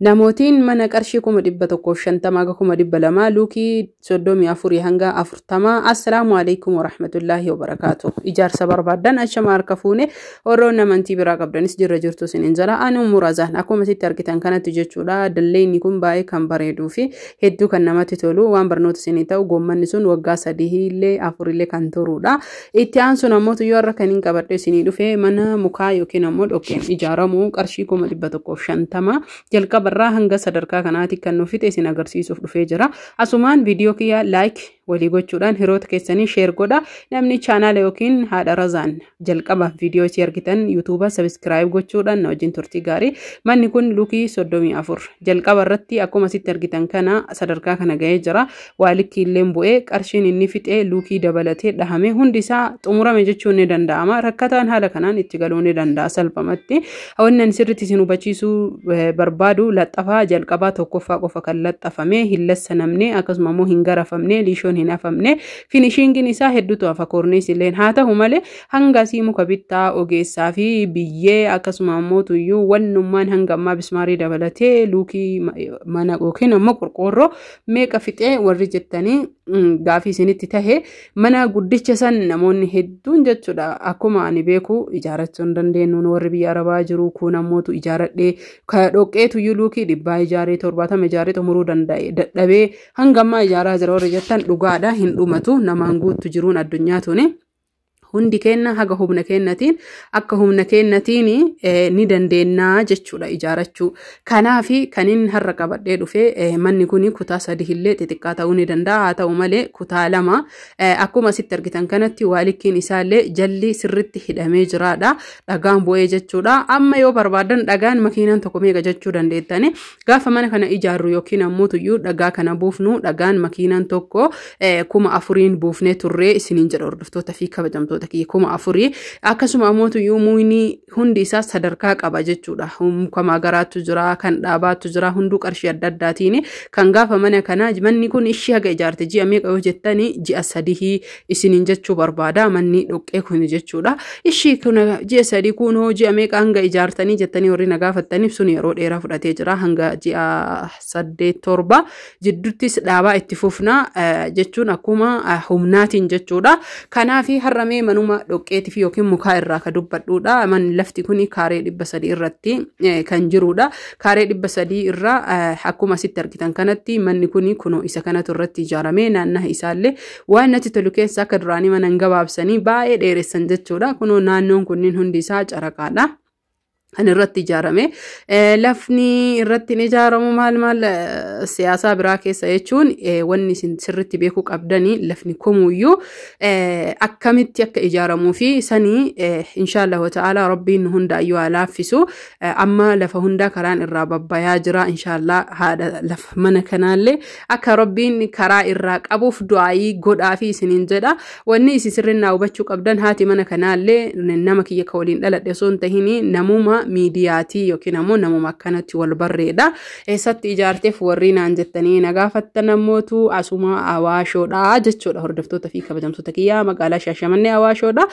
Namootiin mana qarshii 150,000 haga 200,000 luukii 34 hanga 40. Assalaamu alaikum warahmatullaahi wabarakaatu. Ijaarsa barbaaddan achama harka fuune, warroonni amantii biraa qabdanis jirra jirtu isiniin jala. Ani Murazaan akkuma asitti argitan kanatti jechuudha. Dalleenni kun baay'ee kan bareeduu fi hedduu kan namatti tolu, waan barnoota isinii ta'u, goommanni sun waggaa 3 illee 4 illee kan turudha. Itti aansuun ammoo tuyyoo har'a kan hin qabadhe isinii dhufe mana mukaa yookiin ammoo dhoqqeen ijaaramu qarshii 150,000 jalqaba irraa hanga sadarkaa kanaatti kan nu fixe isin agarsiisuuf dhufee jira. Asumaan viidiyoo kiyya like walii gochuudhaan hiriyoota keessanii share godha. Namni chaanaala yookiin haadha Razaan jalqabaaf viidiyoo isii argitan yuutuuba subscribe gochuudhaan na wajjin turtii gaarii. Manni kun luukii 34 jalqaba irratti akkuma asitti argitan kana sadarkaa kana ga'ee jira. Waa likkii illee bu'ee qarshiin inni fixee luukii dabalatee dhahame hundi isaa xumurame jechuun ni danda'ama. Rakkataan haala kanaan itti galuu ni danda'a salphumatti. Wanni ani sirriitti isin hubachiisuu barbaadu laxxafaa jalqabaa tokkoffaa qofa kan laxxafame, hin lassanamne, akkasuma immoo hin garafamne, liishoon hin hafamne, finishingiin isaa hedduutu hafa, koorniis illeen haa ta'u malee hanga asii muka bittaa, ogeessaa fi biyyee, akkasuma ammoo tuyyuu wannummaan hanga ammaa bismaarii dabalatee luukii mana yookiin ammoo qorqoorroo meeqa fixee warri jettanii gaafii isinitti tahe, mana guddicha san namoonni hedduun jechuudha akkuma ani beeku ijaarachuu hin dandeenyu. Warri biyya arabaa jiru kun ammootu ijaaradhee ka dhoqqeetu luukii 100 ijaaree, 70 ijaaree xumuruu danda'e dadhabee hanga ammaa ijaaraa jira warri jettan, dhugaadha, hin dhumatu, namaan guuttu jiruun addunyaa tuni. Hundi kenna haga humna kennatiin, akka humna kennatiin ni dandeennaa jechuudha ijaarachuu. Kanaafi kanin har'a qabadhee dhufe manni kun kutaa 3 illee xixiqqaa ta'uu ni danda'a. Haa ta'u malee kutaa 2 akkuma asitti argitan kanatti waalikkiin isaallee jalli sirritti hidhamee jiraadha. Dhagaan bu'ee jechuudha. Amma yoo barbaadan dhagaan makiinaan tokko meeqa jechuu dandeettani. Gaafa mana kana ijaarru yookiin ammoo tuyyuu dhagaa kana buufnu, dhagaan makiinaan tokko 4,000 buufnee turree isiniin jedha, hordoftoota fi kabajamtoota kiyya, 4,000. Akkasuma ammoo tuyyuu muyni hundi isaa sadarkaa qaba jechuudha. Muka magaraatu jira, kan dhaabaatu jira, hunduu qarshii adda addaatiin kan gaafa mana kana. Manni kun ishii haga ijaarte ji'a meeqa yoo jettani, ji'a 3 isiniin jechuu barbaada manni dhoqqee kun jechuudha. Ishii kun ji'a 3 kun hoo ji'a meeqa hanga ijaartanii jettanii warri na gaafattaniif, sun yeroo dheeraa fudhatee jira, hanga ji'a 8 7 jidduuttis dhaabaa itti fufna jechuun akkuma humnaatiin jechuudha. Kanaafi har'amee manuma dhoqqeetii fi yookiin mukaa irraa ka dubbadhuudha. Manni lafti kun kaaree 300 irratti kan jirudha. Kaaree 300 irraa akkuma asitti argitan kanatti manni kun kunoo isa kanatu irratti ijaaramee naannaha isaallee waan natti tolu keessa akka duraanii mana hin gabaabsanii baay'ee dheeressan jechuudha. Kunoo naannoon kunniin hundi isaa caraqaadha. Kan irratti ijaarame lafni irratti hin ijaaramu maal maal siyaasaa biraa keessa jechuun wanni isin sirritti beekuu qabdanii lafni kumuyyuu akkamitti akka ijaaramuu fi sanii inshaallahu ta'ala rabbiin nu hundaayyuu haa laaffisu. Amma lafa hundaa karaan irraa babbayaa jira. Inshaallah haadha lafa mana kanaallee akka rabbiin karaa irraa qabuuf du'aayii godhaa fi isiniin jedha. Wanni isin sirrinnaa hubachuu qabdan, haati mana kanaallee nama kiyya ka waliin dhaladhe osoo hin tahini namuma miidiyaatii yookiin ammoo namuma akkanatti wal barreedha. Eessatti ijaarteef warri naan jettanii na gaafattan ammootu asuma Awaashoodha jechuudha. Hordoftoota fi kabajamtoota kiyyaa, magaalaa Shaashamannee Awaashoodha.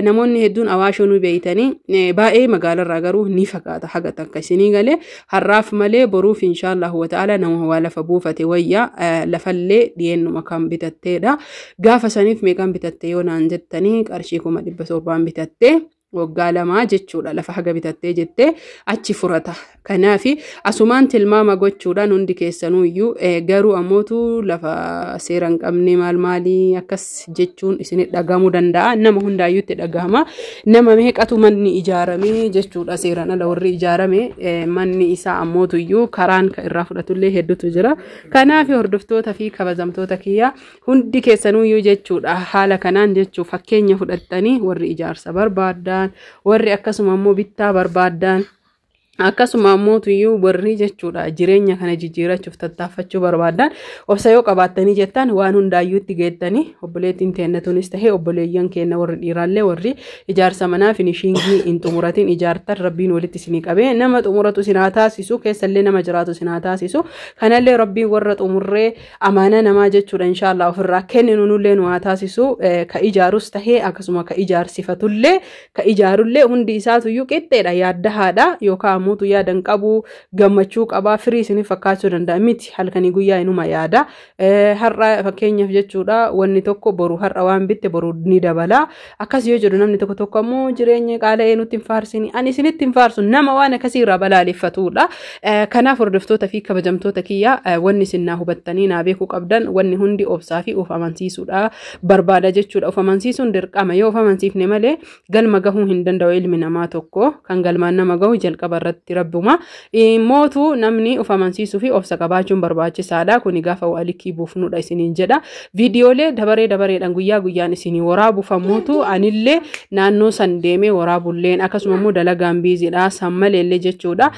Namoonni hedduun Awaashoo nu beeytanii baay'ee magaalarraa garuu ni fagaata haga takka isinii galee har'aaf malee boruuf inshaallahu wata'ala nama waa lafa buufate wayya, lafallee dhiyeennuma kan bitatteedha. Gaafa saniif meeqaan bitatte yoo naan jettanii, qarshii 700,000 bitatte, waggaa 2 jechuudha lafa haga bitattee jettee achi furata. Kanaafi asumaan tilmaama gochuudhaan hundi keessanuu iyyuu garuu ammootu lafa seera hin qabne maal maalii akkas jechuun isinit dhagahamuu danda'a. Nama hundaayyuu itti dhagahama. Nama meeqatu manni ijaaramee jechuudha seeraan ala warri ijaarame, manni isaa ammootu iyyuu karaan kan irraa fudhatullee hedduutu jira. Kanaaf hordoftoota fi kabajamtoota kiyya, hundi keessanuyyuu jechuudha haala kanaan jechuu fakkeenya fudhattanii warri ijaarsa barbaadan, warri akkasuma immoo bittaa barbaadan, akkasuma ammoo tuyyuu warri jechuudha jireenya kana jijjiirachuuf tattaaffachuu barbaadan, obsa yoo qabaattanii jettan waan hundaayyuu itti geettanii. Obboleettiin teennatuunis tahee obboleeyyan keenya warri dhiiraallee, warri ijaarsa manaa finishingii hin xumuratin ijaartan, rabbiin walitti isinii qabee nama xumuratu isin haa taasisu, keessallee nama jiraatu isin haa taasisu. Kanallee rabbiin warra xumurree amaanaa namaa jechuudha inshaallah ofirraa kenninu nullee nu haa taasisu. Ka ijaarus tahee akkasuma ka ijaarsifatullee ka ijaarullee hundi isaatuyyuu qixxeedha yaaddahaadha yookaan Ammoo yaadan qabu, gammachuu qabaa, firii isinii fakkaachuu danda'a miti, halkanii guyyaa inuma yaada. Har'a fakkeenyaaf jechuudha, wanni tokko boru, har'a waan bitte boru ni dabala. Akkas yoo jedhu namni tokko tokko ammoo jireenya qaala'ee nutti hin faarsini. Ani isinitti hin faarsu, nama waan akkasii irraa balaaleffatudha. Kanaaf hordoftoota fi kabajamtoota kiyya, wanni isin naa hubattanii naa beekuu qabdan, wanni hundi obsaa fi of amansiisuudha barbaada jechuudha. Of amansiisuun dirqama. Yoo of amansiifne malee galma gahuu hin danda'u ilmi namaa tokko. Kan galmaan nama gahu jalqaba irratti rabbuma. Mootu namni of amansiisuu fi obsa qabaachuun barbaachisaadha. Kuni gaafa walikii buufnudha isiniin jedha. Viidiyoolee dabaree dabareedhaan guyyaa guyyaan isinii waraabuufamuutu anillee naannoo san deemee waraabulleen, akkasuma immoo dalagaan biiziidha. San maleellee jechuudha.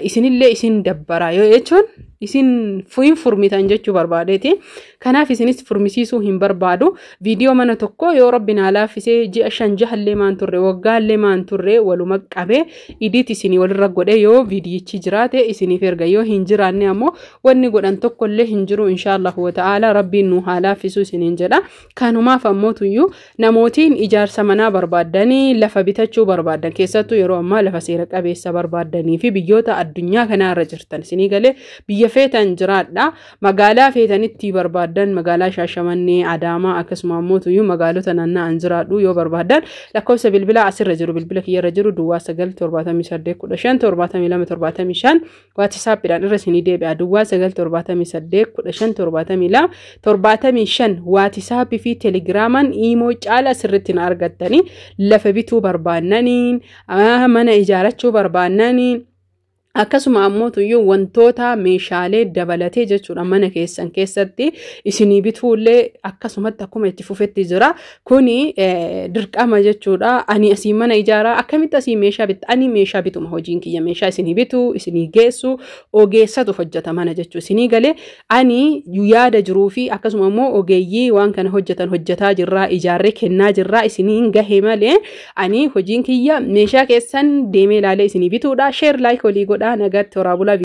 Isinillee isin dabbara yoo jechuun isin hin furmitan jechuu barbaadeeti. Kanaaf isinis furmisiisuu hin barbaadu. Viidiyoo mana tokko yoo rabbi naa laaffisee ji'a 5 jahallee maan turre, waggaallee maan turre, waluma qabee idiit isinii walirra godhee yoo viidiyichi jiraate isiniif erga. Yoo hin jiraanne ammoo wanni godhan tokkollee hin jiru, inshaallahu wa ta'ala rabbiin nu haa laaffisuu isiniin jedha. Kanumaaf ammoo tuyyuu namootiin ijaarsa manaa barbaaddanii, lafa bitachuu barbaaddan, keessattuu yeroo ammaa lafa seera qabeessa barbaaddanii fi biyyoota addunyaa kanarra jirtan, isinii galee, biyya feetan jiraadha. Magaalaa feetanitti barbaaddan, magaalaa Shaashamannee, Adaamaa, akkasuma ammoo tuyyuu magaalota naanna'an jiraadhu yoo barbaaddan, lakkoofsa bilbilaa asirra jiru, bilbila kiyyarra jiru, 0978157275 WhatsAppiidhaan irra isinii deebi'a. 0978157275 WhatsAppii fi Telegramaan, Imo caala sirriitti na argattanii, lafa bituu barbaannaniin, mana ijaarachuu barbaannaniin, akkasuma ammoo tuyyuu wantoota meeshaalee dabalatee jechuudha mana keessan keessatti isinii bituullee akkasumatti akkuma itti fufetti jira. Kuni dirqama jechuudha. Ani asii mana ijaaraa, akkamitti asii meeshaa bitta? Ani meeshaa bituma, hojiin kiyya meeshaa isinii bituu, isinii geessu, ogeessatu hojjeta mana jechuu isinii galee. Ani yaada jiruu fi akkasuma immoo ogeeyyii waan kana hojjetan hojjetaa jirraa, ijaarree kennaa jirraa, isiniin gahe malee ani hojiin kiyya meeshaa keessan deemee ilaalee isinii bituudha. Share, like walii godhaa. Nagaatti horaa bulaa.